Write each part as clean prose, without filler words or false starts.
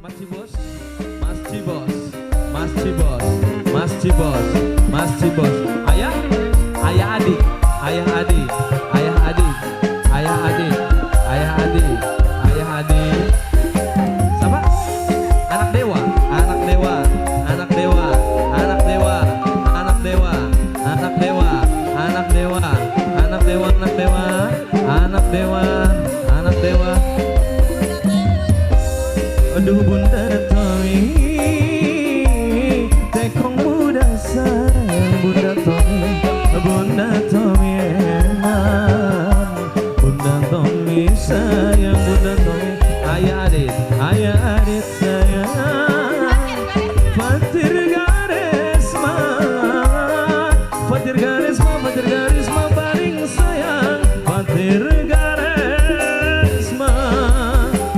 Mas Cibos, Mas Cibos, Mas Cibos, Mas Cibos, Mas Cibos. Ayah, ayah adik, ayah adik, ayah adik, ayah adik, ayah adik, ayah adik. Siapa? Anak dewa, anak dewa, anak dewa, anak dewa, anak dewa, anak dewa, anak dewa, anak dewa, anak dewa, anak dewa, anak dewa. Aduh, Bunda Tommy, tekong muda sayang. Bunda Tommy, Bunda Tommy eman, Bunda Tommy sayang, Bunda Tommy. Ayah Adit, ayah Adit sayang. Fatir Garesma, Fatir Garesma, Fatir Garesma paling sayang. Fatir Garesma,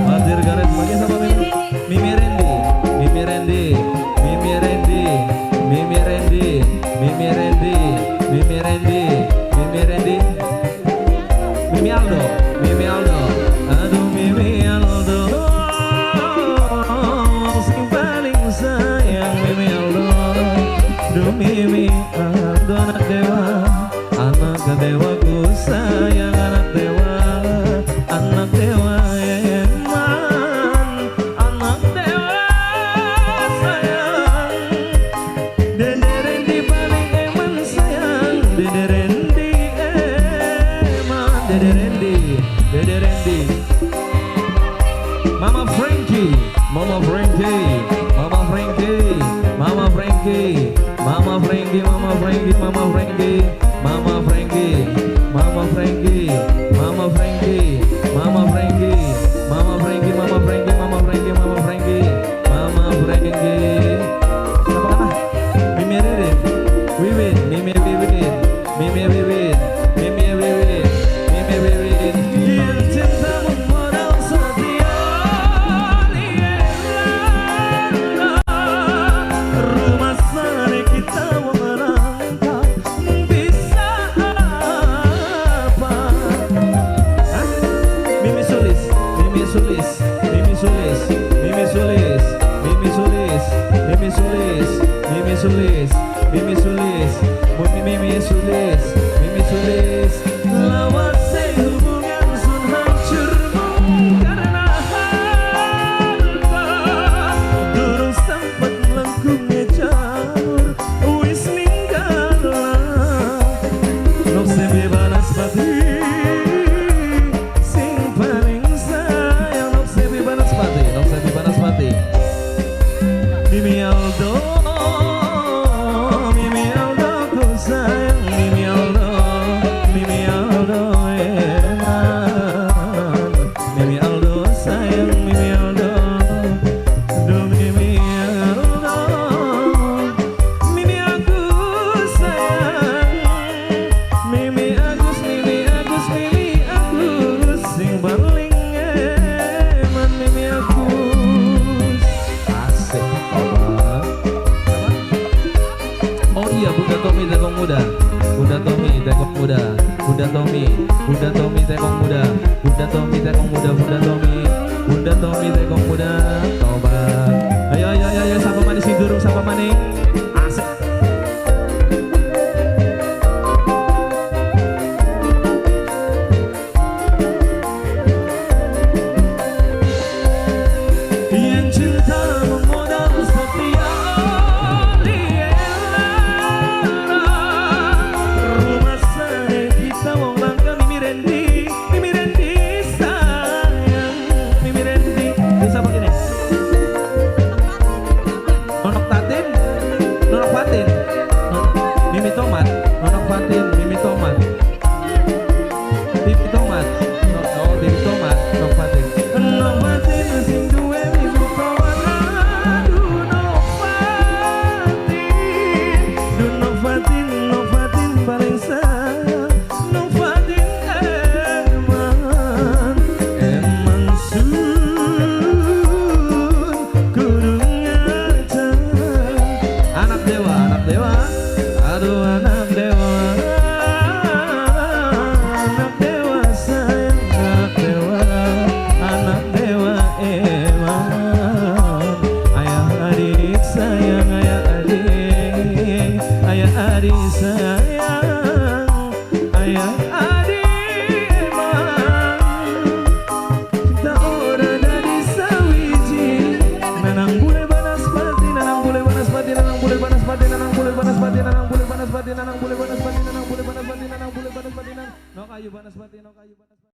Fatir Garesma. Ini sama Mimi, Mimi Randy, Mimi Randy, Mimi Randy, Mimi Randy, Mimi Randy, Mimi Randy, Mimi Randy, Mimi Aldo, Mimi Aldo, aduh, Mimi Aldo, sing paling sayang Mimi Aldo, duh, Mimi Aldo, anak dewa, anak dewa ku sayang, anak dewa, anak dewa eman, anak dewa sayang. Dede Randy paling eman sayang, Dede Randy eman, Dede Randy, Dede Randy. Mama Frankie, Mama Frankie, Mama Frankie, Mama Frankie, Mama Frankie, Mama Frankie, Mama Frankie, Mama Frankie, Mama Frankie, Mama Frankie, Mama Frankie, Mama Frankie, Mama Frankie, Mama Frankie, Mama Frankie, Mama Frankie. Siapa kata? Mimi Ririn, Wiwin, Mimi Wiwin, Mimi Wiwin, Mimi Wiwin, Mimi Wiwin. Yen cintamu modal setia langka, rumasane kita wong langka bisa apa? Hah? Mimi Sulis, Mimi Sulis, Mimi Sulis, Mimi Sulis, Mimi Sulis, Mimi Sulis, Mimi Sulis, Mimi Sulis, Mimi Mimi Sulis, Mimi Sulis. Lawase hubungan sun hancur mung karena harta. Durung sempet lengkunge janur wis ninggal. Nok Sebi Banaspati sing paling sayang. Nok Sebi Banaspati, Nok Sebi Banaspati. Mimi Aldo, Mimi Aldo ku sayang. Mimi Aldo, Mimi Aldo eman, Mimi Aldo sayang, Mimi Aldo. Duh, Mimi Aldo, Mimi Agus sayang. Mimi Agus, Mimi Agus, Mimi Agus sing paling eman, Mimi Agus. Asik, obat. Apa? Oh iya, Bunda Tommy Tekong Muda, Bunda Tommy Tekong Muda, Bunda Tommy, Bunda Tommy Tekong Muda, Bunda Tommy Tekong Muda, Bunda Tommy, Bunda Tommy Tekong Muda, tobat. Ayo ayo ayo ayo, sapa maning sing durung, sapa maning? Asik. Yen cintamu modal setia lara, rumasane kita wong langka. Mimi Randy, Mimi Randy sayang, Mimi Randy. Bisa begini. Onok Tatin. Adi sayang, ayah Adi emang. Cinta ora dadi sawiji. Nanang bule banaspati, nanang bule banaspati, nanang bule banaspati, nanang bule banaspati, nanang bule banaspati, nanang bule banaspati, nanang bule banaspati, nanang bule banaspati, nanang no kayu banaspati, no kayu banaspati.